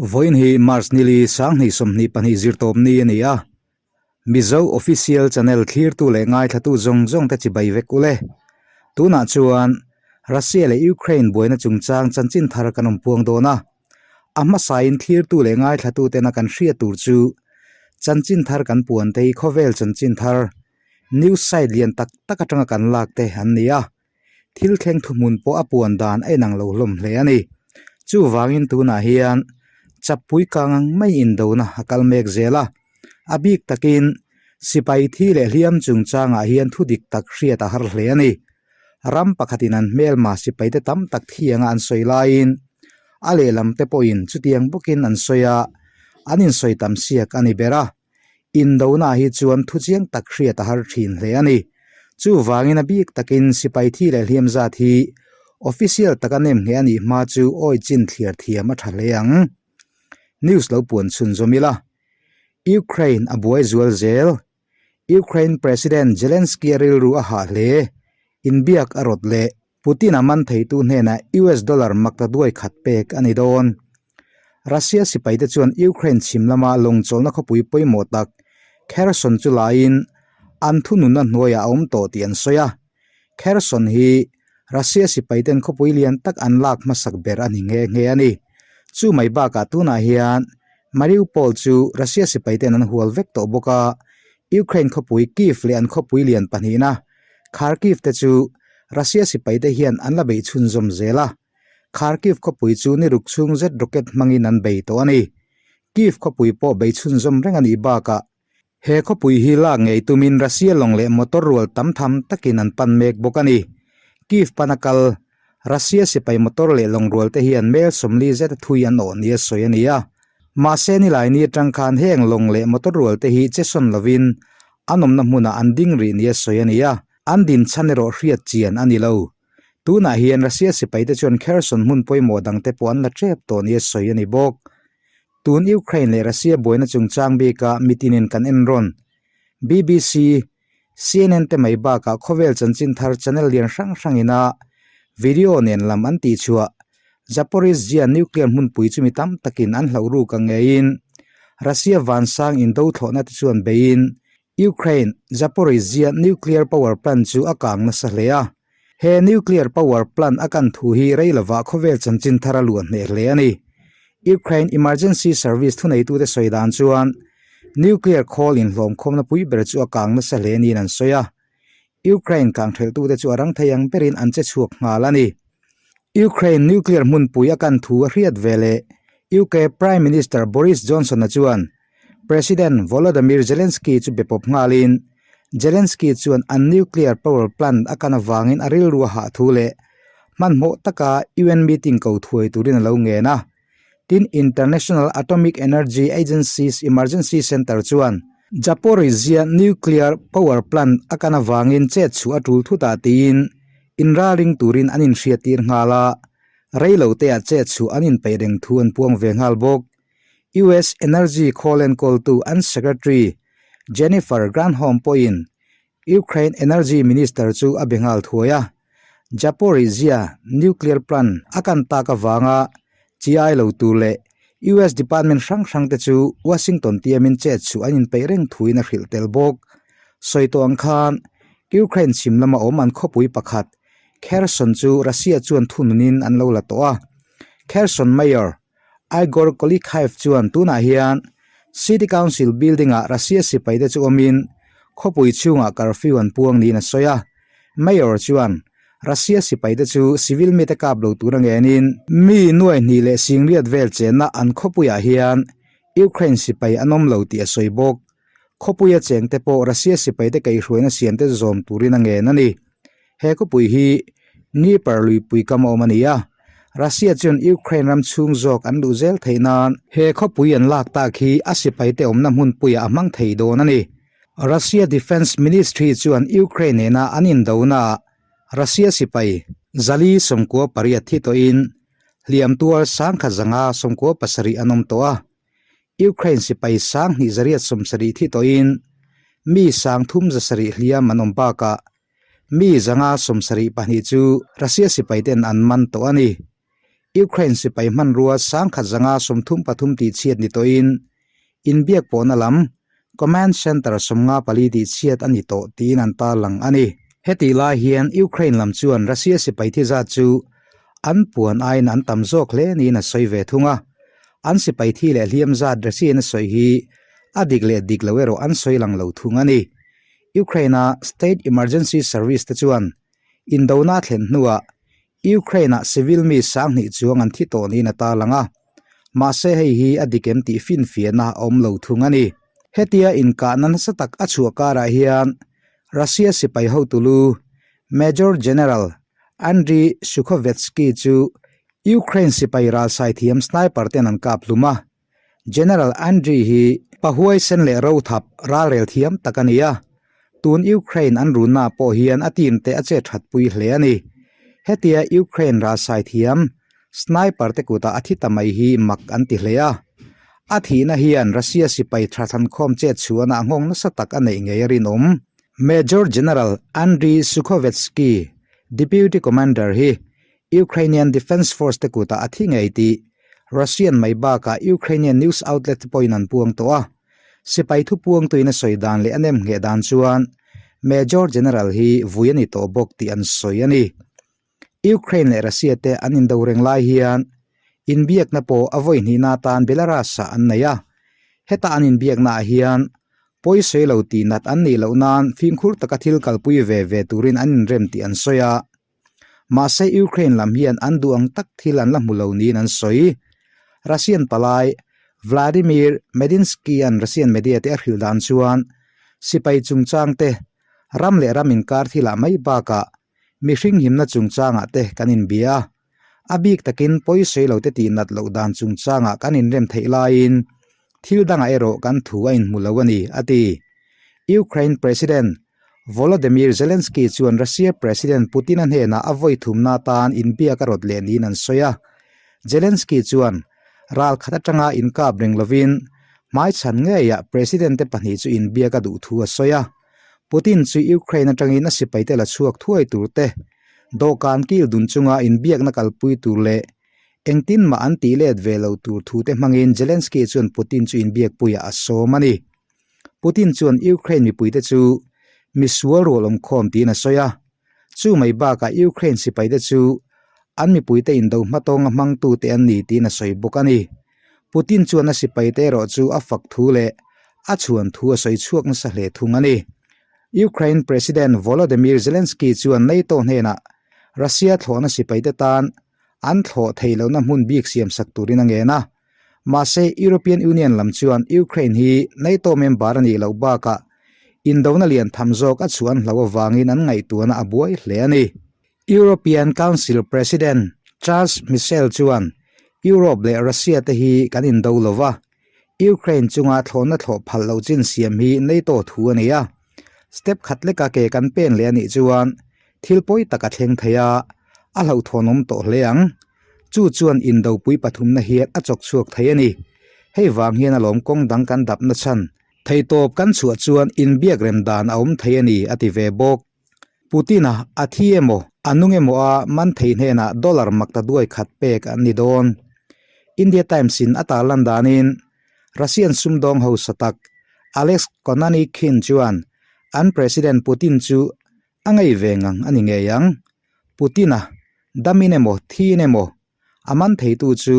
Vawiin hi March nili sanghnih 22 zirtawp ni a ni a, Mizo Official Channel thlirtu leh ngaithlatu zawng zawng te chibai vek ule. Tunah chuan Russia leh Ukraine buaina chungchang chanchin thar kan awm puang dawn a, a hmasain thlirtu leh ngaithlatu tena kan hriat tur chu chanchin thar kan puan te hi khawvel chanchin thar news site lian tak tak atanga kan lak te an ni a. Thil thleng thuhmun pawh a puan dan a inang lo hlawm hle a ni. Chuvangin tunah hian chapui kang ang mai indona a kal mek zel a, a bik takin sipai thi leh hliam chungchangah hian thu dik tak hriat a har hle a ni. Ram pakhatin an hmelma sipaite tam tak thi anga an sawi laiin a lehlam te pawhin chutiang bawkin an sawi a, an insawi tam siak a ni ber a. Indona hi chuan thu chiang tak hriat a har thin hle a ni. Chuvangin a bik takin sipai thi leh hliam zat hi official taka nem ngheh a nih hma chu awi chin thliar thiam a tha hle ang. News lo puan chhunzawm ila. Ukraine a buai zual zel. Ukraine President Zelensky a rilru a hah hle. Inbiak a rawt leh Putin a man theitu hnenah US dollar makta duai khat pek a ni dawn. Russia sipaite chuan Ukraine chhim lama lawngchawlhna khawpui pawimawh tak Kherson chu laiin an thununna hnuaiah a awm tawh tih an sawi a. Kherson hi Russia sipaiten khawpui lian tak an lak hmasak ber a ni nghe nghe a ni. Chu mai bakah tunah hian Mariupol chu Russia sipaiten an hual vek tawh bawk a, Ukraine khawpui Kyiv leh an khawpui lian pahnihna Kharkiv te chu Russia sipaite hian an la beih chhunzawm zel a, Kharkiv khawpui chu ni ruk chhung zet rocket hmangin an bei tawh a ni. Kyiv khawpui pawh bei chhunzawm reng a nih bakah he khawpui hi lak ngei tumin Russia lawng leh motor rual tam tham takin an pan mek bawk a ni. Kyiv pana kal Russia sipai motor leh lawng rual te hian mel 40 zet a thui an awh nia sawi a ni a. Mahse nilai ni atang khan heng lawng leh motor rual te hi che sawn lovin an awmna hmunah an ding rih nia sawi a ni a. An din chhan erawh hriat chian a ni lo. Tunah hian Russia sipaite chuan Kherson hmun pawimawh dangte pawh an la tep tawh nia sawi a ni bawk. Tun Ukraine leh Russia buaina chungchang bikah mitinin kan en rawn. BBC, CNN te mai bakah khawvel chanchin thar channel lian hrang hrangina video nen lam an tihchhuah Zaporizhzhia nuclear hmunpui chu mi tam takin an hlauh ruk ang ngeiin Russia vansang indo thlawhna te chuan beiin Ukraine Zaporizhzhia nuclear power plant chu a kang nasa hle a. He nuclear power plant a kan thu hi rei lovah khawvel chanchin thar a luah hneh hle a ni. Ukraine Emergency Service thuneitute sawi dan chuan nuclear khawl inhlawmkhawmna pui ber chu a kang nasa hle niin an sawi a. Ukraine kangthelhtute chu a rang thei ang berin an che chhuak nghal a ni. Ukraine nuclear hmunpui a kan thu a hriat veleh UK Prime Minister Boris Johnson-a chuan President Volodymyr Zelensky chu be pawp nghalin, Zelensky chuan an nuclear power plant a kan avangin a rilru a hah thu leh hmanhmawh taka UN meeting ko thuai turin a lo ngen a. Tin, International Atomic Energy Agency's Emergency Center chuan Zaporizhzhia nuclear power plant a kan avangin chet chhuah a tul thutah tiin inralring turin an inhriattir nghal a, reiloteah chet chhuah an inpeih reng thu an puang ve nghal bawk. US Energy khawl enkawltu an Secretary Jennifer Granholm pawhin Ukraine Energy Minister chu a be nghal thuai a, Zaporizhzhia nuclear plant a kan tak avanga chi-ai lo tur leh US department hrang hrang te chu Washington tiamin chet chhuah an inpeih reng thuin a hrilh tel bawk. Sawi tawh ang khan Ukraine chhim lama awm an khawpui pakhat Kherson chu Russia chuan thununin an lo la tawh a, Kherson Mayor Igor Kolikhaev chuan tunah hian City Council building-ah Russia sipaite chu awmin khawpui chhungah curfew an puang niin a sawi a. Mayor chuan Russia sipaite chu civil mite kap lo tur a ngenin mi nuai hnih leh singriat vel chenna an khawpuiah hian Ukraine sipai an awm lo tih a sawi bawk. Khawpuia chengte pawh Russia sipaite kaihhruaina siamte zawm turin a ngen a ni. He khawpui hi Dnieper luipui kam a awm a ni a, Russia chuan Ukraine ram chhung zawk an luh zel theih nan he khawpui an lak tak hi a sipaite awmna hmunpuiah a hmang thei dawn a ni. Russia Defence Ministry chuan Ukraine nena an indonaah Russia sipai zali 98 thi tawhin hliam tuar 1597 an awm tawh a. Ukraine sipai 2870 thi tawhin mi 3700 hliam an awm bakah mi 572 chu Russia sipai ten an man tawh a ni. Ukraine sipai hmanrua 1133 tihchhiat ni tawhin inbiak pawhna lam Command Center 54 tihchhiat a ni tawh tiin an tarlang a ni. Hetih lai hian Ukraine lam chuan Russia sipai thi zat chu an puan aiin an tam zawk hle niin a sawi ve thung a. An sipai thi leh hliam zat Russia-in a sawi hi a dik leh dik lo erawh an sawi lang lo thung a ni. Ukraine-a State Emergency Service te chuan indona a thlen hnuah Ukraine-ah civil mi 2000 chuang an thi tawh niin a tarlang a, mahse hei hi a dik em tih finfiahna a awm lo thung a ni. Hetia inkahna nasa tak a chhuah karah hian Russia sipai hotu lu Major General Andriy Sukhovetsky chu Ukraine sipai ralsai thiam sniper ten an kap hlum a, General Andriy hi pahuaisen leh rothap ralrel thiam tak a ni a, tun Ukraine an runna pawh hian a team te a che thatpui hle a ni. Hetia Ukraine ralsai thiam sniper te kutah a thi ta mai hi mak an ti hle a, a thihna hian Russia sipai tha thlankhawm chet chhuahna a nghawng nasa tak a neih ngei a rinawm. Major General Andriy Sukhovetsky, Deputy Commander hi Ukrainian Defence Force te kutah a thi ngei tih Russian mai bakah Ukrainian news outlet te pawhin an puang tawh a. Sipai thupuangtuin a sawi dan leh a nem ngheh dan chuan Major General hi vui a ni tawh bawk tih an sawi a ni. Ukraine leh Russia te an indo reng lai hian inbiakna pawh a vawi hnihna atan Belarus-ah an nei a. Heta an inbiaknaah hian pawisawi lo tih nat an nih loh nan fimkhur taka thil kalpui ve ve turin an inrem tih an sawi a. Mahse Ukraine lam hian an duh ang tak thil an la hmu lo niin an sawi. Russian palai Vladimir Medinsky-a'n Russian media te a hrilh dan chuan sipai chungchang te, ram leh ram inkar thilah mai bakah mihring himna chungchangah te kan inbia a. A bik takin pawisawi lo te tih nat loh dan chungchangah kan inrem theih laiin thil dangah erawh kan thu a inhmu lo a ni, a ti. Ukraine President Volodymyr Zelensky chuan Russia President Putin-a hnenah a vawi thumna atan inbiak a rawt leh niin an sawi a. Zelensky chuan ral khat atanga inkap reng lovin hmaichhan ngeiah President te pahnih chu inbiak a duh thu a sawi a. Putin chu Ukraine atangin a sipaite la chhuak thuai tur te, dawhkan kil dun chunga inbiakna kalpui tur leh engtin mah an tih let ve lo tur thu te hmangin Zelensky chuan Putin chu inbiakpuiah a sawm a ni. Putin chuan Ukraine mipuite chu misual rual awmkhawm tiin a sawi a, chu mai bakah Ukraine sipaite chu an mipuite indo hmatawnga hmangtute an ni tiin a sawi bawk a ni. Putin chuan a sipaite erawh chu a fak thu leh a chhuan thu a sawi chhuak nasa hle thung a ni. Ukraine President Volodymyr Zelensky chuan NATO hnenah Russia thlawhna sipaite tan an thlawh theih lohna hmun bik siamsak turin a ngen a. Mahse, European Union lam chuan Ukraine hi NATO member a nih loh bakah indona lian tham zawk a chhuah an hlauh avangin an ngaihtuahna a buai hle a ni. European Council President Charles Michel chuan Europe leh Russia te hi kan indo lo va, Ukraine chunga thlawhna thlawh phalh loh chin siam hi NATO thu a ni a. Step khat leka ke kan pen leh a nih chuan thil pawi tak a thleng thei a, a hlauhthawnawm tawh hle ang. Chu chuan indopui pathumna hian a chawk chhuak thei a ni. Hei vang hian a lawm kawng dang kan dapna chhan theitawp kan chhuah chuan inbiak rem dan a awm thei a ni, a ti ve bawk. Putin-a a thi emaw, a nung emaw a man thei hnenah dollar makta duai khat pek an ni dawn. India Times-in a tarlan danin Russian sumdawng hausa tak Alex Konanykhin chuan an President Putin chu a ngei ve ngang a ni ngei ang. Putin-a damin emaw thiin emaw a man theitu chu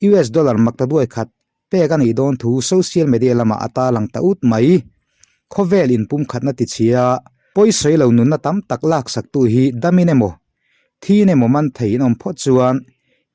US dollar makta duai khat pek a nih dawn thu social media lamah a tarlang ta ut mai. Khawvel inpumkhatna tichhia pawisawi lo nunna tam tak laksaktu hi damin emaw thiin emaw man thei in awm phawt chuan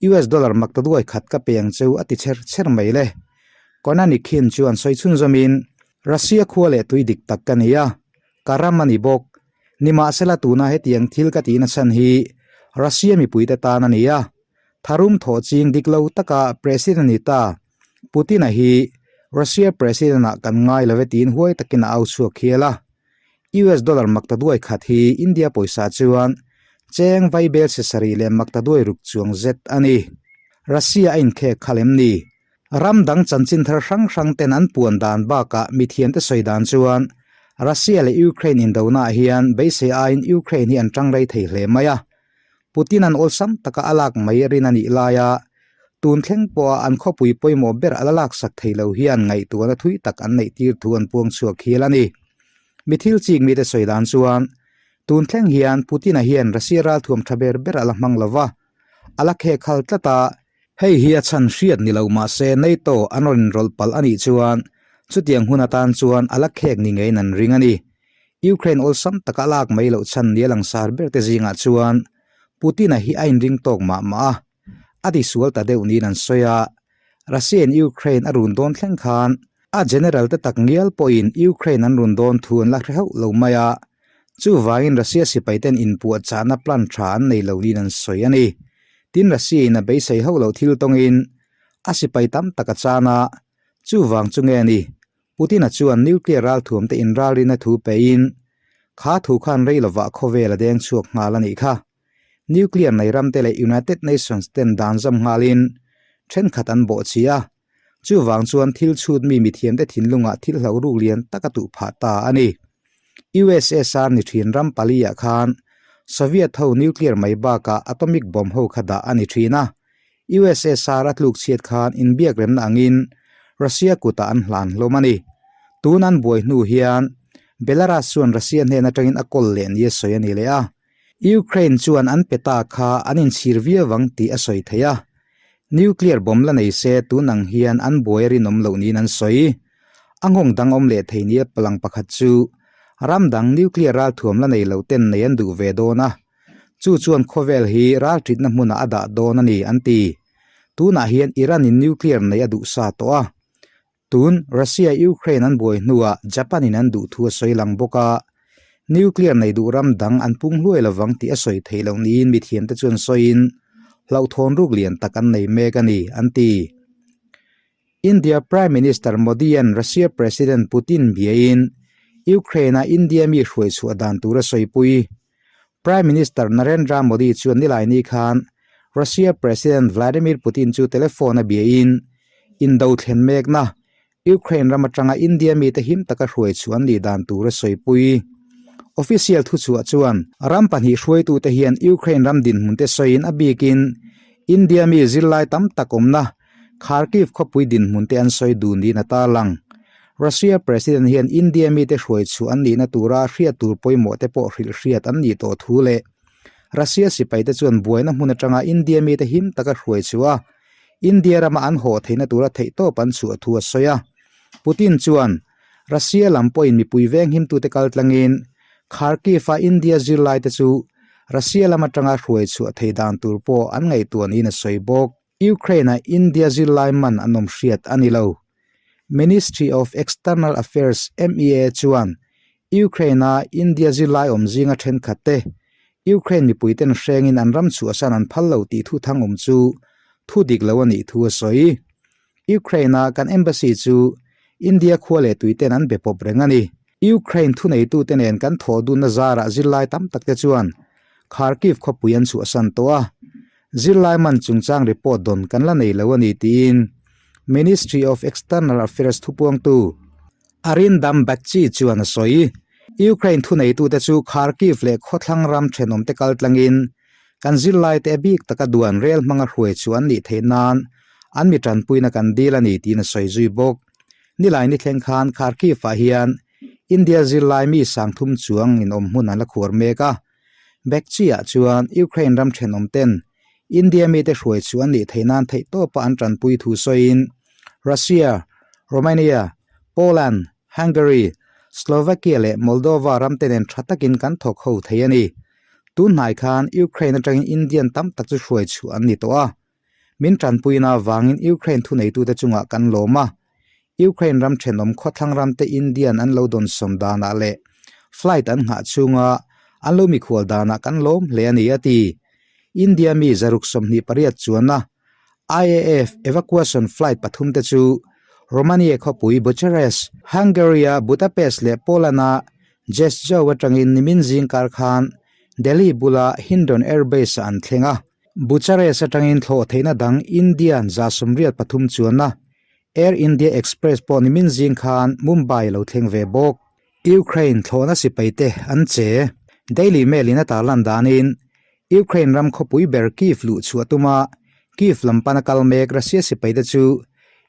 US dollar makta duai khat ka pe ang cheu a ti chher chher mai le. Konanykhin chuan sawi chhunzawmin Russia khua leh tui dik tak ka ni a, ka ram a ni bawk. Nimahsela tuna hetiang thil ka tihna chhan hi Russia mipuite tan a ni a, tharum thawh ching dik lo taka President ni ta Putin-a hi Russia President-ah kan ngai lo e tiin huai takin a au chhuak hial a. US dollar makta duai khat hi India pawisa chuan cheng vaibel sesarih leh makta duai ruk chuang zet a ni. Russia a inkhek khalh em ni? Ram dang chanchin thar hrang hrang ten an puan dan bakah mithiamte sawi dan chuan Russia leh Ukraine indona ah hian beisei aiin Ukraine hi an tang rei thei hle mai a. Putin-a'n awlsam taka a lak mai rin a nih laia tun thleng pawha an khawpui pawimawh ber a la laksak thei lo hian ngaihtuahna thui tak an neih tir thu an puang chhuak hial a ni. Mi thil chik mite sawi dan chuan tun thleng hian Putin-a hian Russia ralthuam tha ber ber a la hmang lo va, a la khek hal tlat a, hei hi a chhan hriat ni lo mah se NATO an rawn inrawlh palh a nih chuan chutiang hun atan chuan a la khek ni ngeiin an ring a ni. Ukraine awlsam taka lak mai loh chhan nia langsar ber te zingah chuan Putin-a hi a inring tawk mah mah a, a tisual ta deuh niin an sawi a. Russia-in Ukraine a run dawn thleng khan a general te tak ngial pawhin Ukraine an run dawn thu an la hre hauh lo mai a, chuvangin Russia sipai ten inpuahchahna plan tha an nei lo niin an sawi a ni. Tin Russia-in a beisei hauh loh thil tawngin a sipai tam tak a chan a, chuvang chu nge ni Putin-a chuan nuclear ralthuamte inralrina thu peiin, Kha thu khan rei lovah khawvel a deng chhuak nghal a nih kha. Nuclear nei ramte leh United Nations ten dan zam nghalin thenkhat an bawh chi a, chuvang chuan thil chhut mi mithiamte thinlungah thil hloh ruk lian tak a tuh phah ta a ni. USSR ni thin ram pali-ah khan Soviet ho nuclear mai bakah atomic bomb ho kha dah a ni thin a, USSR a tluk chhiat khan inbiak remna angin Russia kutah an hlan hlawm a ni. Tun an buai hnu hian Belarus chuan Russia hnen atangin a kawl leh ni a sawi a ni leh a. Ukraine chuan an pe ta kha an inchhir viau ang tih a sawi thei a. Nuclear bomb la nei se tun ang hian an buai a rinawm loh niin an sawi. A nghawng dang awm leh thei nia palang pakhat chu ram dang nuclear ralthuam la nei lo ten nei an duh ve dawn a. Chu chuan khawvel hi ralṭitna hmunah a dah dawn a ni, an ti. Tunah hian Iran-in nuclear neih a duh sa tawh a. Tun Russia-Ukraine an buai hnuah Japan-in an duh thu a sawi lang bawk a. Nuclear nei duh ram dang an pung hluai lovang tih a sawi theih loh niin mithiamte chuan sawiin hlauhthawn ruk lian tak an nei mek a ni, an ti. India Prime Minister Modi-a'n Russia President Putin biain Ukraine-a India mi hruai chhuah dan tur a sawipui. Prime Minister Narendra Modi chuan nilaini khan Russia President Vladimir Putin chu telephone a biain indo thlen mekna Ukraine ram atanga India mite him taka hruai chhuah an nih dan tur a sawipui. Official thuchhuah chuan ram pahnih hruaitute hian Ukraine ram dinhmunte sawiin a bikin India mi zirlai tam tak awmna Kharkiv khawpui dinhmun te an sawi dun niin a tarlang. Russia President hian India mite hruai chhuah an nihna tura hriat tur pawimawh te pawh hrilh hriat an nih tawh thu leh Russia sipaite chuan buaina hmun atanga India mite him taka hruai chhuah a, India rama an haw theihna tura theihtawp an chhuah thu a sawi a. Putin chuan Russia lam pawhin mipui venghimtute kaltlangin Kharkiv-a India zirlaite chu Russia lam atanga hruai chhuah thei dan tur pawh an ngaihtuah niin a sawi bawk. Ukraine-a India zirlai man an awm hriat a ni lo. Ministry of External Affairs, MEA, chuan Ukraine-a India zirlai awm zinga thenkhat te Ukraine mipuiten hrengin an ram chhuahsan an phal lo tih thu thang awm chu thu dik lo a nih thu a sawi. Ukraine-a kan embassy chu India khua leh tuiten an be pawp reng a ni. Ukraine thuneitute nen kan thawh dunna zarah zirlai tam takte chuan Kharkiv khawpui an chhuahsan tawh a. Zirlai man chungchang report dawn kan la nei lo a ni tiin Ministry of External Affairs thupuangtu Arindam Bagchi chuan a sawi. Ukraine thuneitute chu Kharkiv leh khawthlang ram thenawmte kaltlangin kan zirlaite a bik taka duan rel hmanga hruai chu an nih theih nan an mi tanpuina kan dil a ni tiin a sawi zui bawk. Nilai ni thleng khan Kharkiv-ah hian India zirlai mi sangthum chuang in awm hmun an la khuar mek a. Bekchi-ah chuan Ukraine ram thenawm ten India mite hruai chu an nih theih nan theihtawpa an tanpui thu sawiin Russia, Romania, Poland, Hungary, Slovakia leh Moldova ram te nen tha takin kan thawk ho thei a ni. Tun hnai khan Ukraine atangin Indian tam tak chu hruai chhuah an ni tawh a. Min tanpuina avangin Ukraine thuneitute chungah kan lawm a, Ukraine ram thenawm khawthlang ramte Indian an lo dawnsawm danah leh flight an nghah chhunga an lo mikhual danah kan lawm hle a ni, a ti. India mi 28 chuanna IAF evacuation flight pathumte chu Romania khawpui Bucharest, Hungary-a Budapest leh Poland-a Rzeszow atangin nimin zingkar khan Delhi bula Hindon Air Base-ah an thleng a. Bucharest atangin thlawh theihna dang Indian 133 chuanna Air India Express pawh nimin zing khan Mumbai lo thleng ve bawk. Ukraine thlawhna sipaite an che. Daily Mail in a tarlan danin. Ukraine ram khawpui ber Kyiv luh chhuah tuma Kyiv lam pana kal mek Russia sipaite chu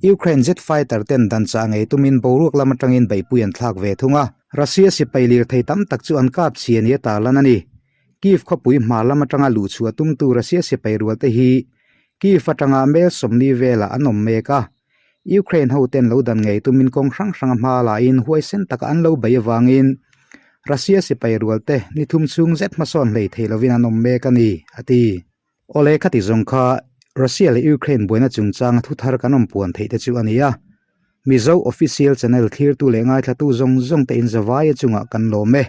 Ukraine jet fighter ten dan chah ngei tumin boruak lam atangin beihpui an thlak ve thung a. Russia sipai lirthei tam tak chu an kap chhia nia tarlan a ni. Kyiv khawpui hma lam atanga luh chhuah tumtu Russia sipai rualte hi Kyiv atanga mel 40 velah an awm mek a. Ukraine ho ten lo dan ngei tumin kawng hrang hranga hma lahin huaisen taka an lo bei avangin Russia sipai rualte ni thum chhung zet hmasawn hlei thei lovin an awm mek a ni, a ti. Awle khati zawng kha Russia leh Ukraine buaina chungchanga thu thar kan awm puan theih te chu a ni a. Mizo Official Channel thlirtu leh ngaithlatu zawng zawng te in zavaia chungah kan lawm e.